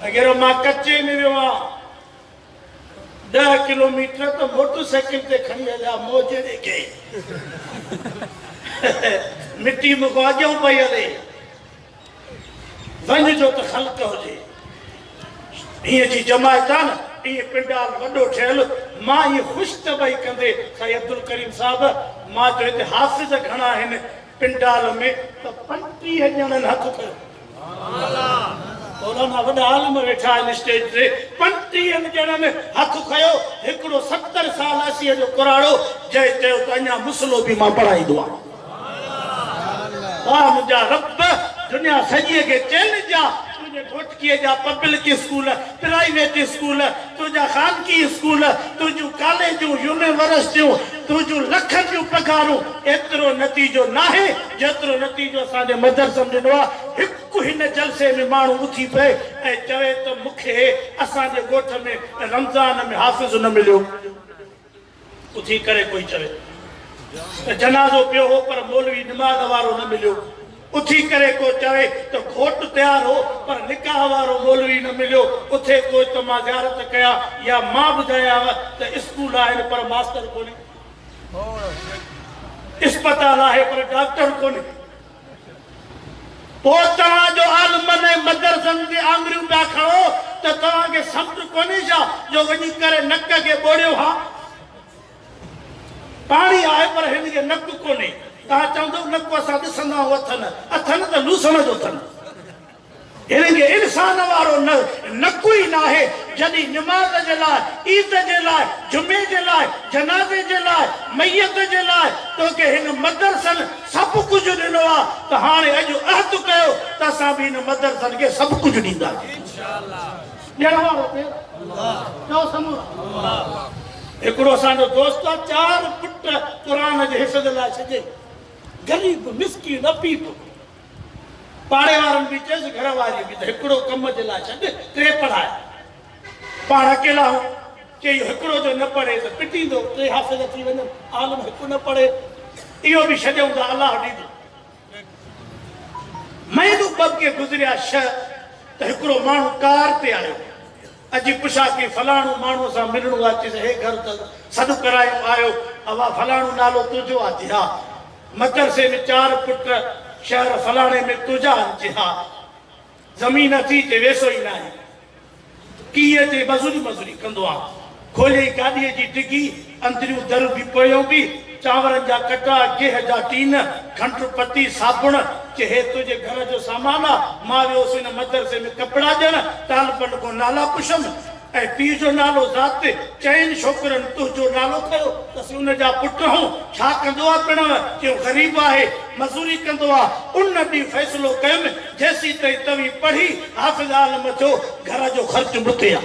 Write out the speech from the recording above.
اڳيرو مان ڪچي ۾ ويو آهيان. ڏهه ڪلوميٽر ته موٽر سائيڪل تي کڻي هليا مون جهڙي کي. مٽي مون کان اڳيئون پئي هلي. وڃ جو ته خلق هجي. هيئن جي جماعت آ نه، ائين پنڊال وڏو ٺهيل، مان ائين خوش طبعي ڪندي سائين عبدالڪريم صاحب، مان چيو هتي حافظ گهڻا آهن پنڊال ۾ ته 35 ڄڻن هٿ کنيو. مولانا وڏا عالم ويٺا آهن اسٽيج تي، پنٽيهن ڄڻن هٿ کنيو، هڪڙو 70 سال اسيء جو ڪراڙو جنهن چيو ته اڃا مصلو به مان پڙهائيندو آهيان. واهه منهنجا رب! دنيا سڄيء کي چئلينج آ، تنهنجي گهوٽڪيء جا پبلڪ اسڪول، پرائيويٽ اسڪول، تنهنجا خانگي اسڪول، تنهنجون ڪاليجون، يونيورسٽيون، تنهنجون لکن جون پگهارون، ايترو نتيجو ناهي جيترو نتيجو اسان جي مدرسن ڏنو آ. هڪ هن جلسي ۾ ماڻهو اٿي پئي ۽ چوي ته مون کي اسان جي ڳوٺ ۾ رمضان ۾ حافظ نه مليو. اٿي ڪري ڪوئي چوي ته جنازو پيو هو پر مولوي نماز وارو نه مليو. اٿي ڪري ڪو چوي ته گهوٽ تيار هو پر نڪاح وارو مولوي نه مليو. اٿي ڪوئي ته مان زيارت ڪيان يا مان ٻڌايانء ته اسڪول آهن پر ماستر ڪونهي. اسپتال آهي پر ڊاڪٽر ڪونهي. پوء توهان جو عالمن ۽ مدرسن تي آڱريون پيا کڻو ته توهان کي سمجهه ڪونهي ڇا جو وڃي ڪري نڪ کي ٻوڙيو ها. پاڻي آهي پر هن کي نڪ ڪونهي. توهان چوندؤ نڪ اسان ڏسندا آهيون اٿن، اٿن ته لوسڻ جو اٿن. هنن کي انسان وارو نه نڪ ئي ناهي، جڏهن نماز جي لاء، عيد جي لاء، جمعي جي لاء، جنازي جي لاء، ميت جي لاء توکي هن مدرسن سڀ ڪجهه ڏنو آ ته هاڻي اڄ عهد ڪيو ته اسان به هن مدرسن کي سڀ ڪجهه ڏينداسين. ڏيڻ وارو ڪير؟ چئو سمورا. هڪڙو اسان جو دوست آ چار پٽ قرآن جي حفظ لاء ڇڏيائين. غريب مسڪين عفيف. پاڙي وارن به چيس گهر واريء به ته هڪڙو ڪم جي لاء ڇڏ، ٽي پڙهاء. پاڻ اڪيلا هون. چي اهو هڪڙو جو نه پڙهي ته پٽيندو، ٽي حافظ ٿي وڃن، عالم هڪ نه پڙهي، اهو به ڇڏيئون ته الله ڏيندو. مهينو ٻه ڪي گذريا شه ته هڪڙو ماڻهو ڪار تي آيو. اڄ پڇا ڪي فلاڻو ماڻهوء سان ملڻو آ، چيس هي گهر ته سڏ ڪرايون آيو، اوا فلاڻو نالو تنهنجو آ؟ چي ها. مدرسي ۾ چار پٽ شهر فلاڻي ۾ تنهنجا آهن؟ چي ها. زمين اٿي؟ چي ويسو ئي ناهي. ڪيئن؟ چي مزوري مزوري ڪندو آهان. کوليئي گاڏيء جي ڊگهي، اندريون در به پويون به، چانورن جا ڪٽا، گيهه جا ٽين، کنڊ، پتي، صابڻ، چي هي تنهنجي گهر جو سامان آ. مان ويس ان مدرسي ۾ ڪپڙا ڏيڻ، طالبن کان نالا پڇيم. ۽ پيء جو نالو ذات، چئن ڇوڪرن تنهنجو نالو کنيو ته اسين ان جا پٽ آهون، ڇا ڪندو آ پڻهن؟ چيو غريب آهي، مزوري ڪندو آ. ان ڏينهن فيصلو ڪيم، جيسيتائين توهين پڙهي حافظ عالم ٿيو، گهر جو خرچ مون تي آ.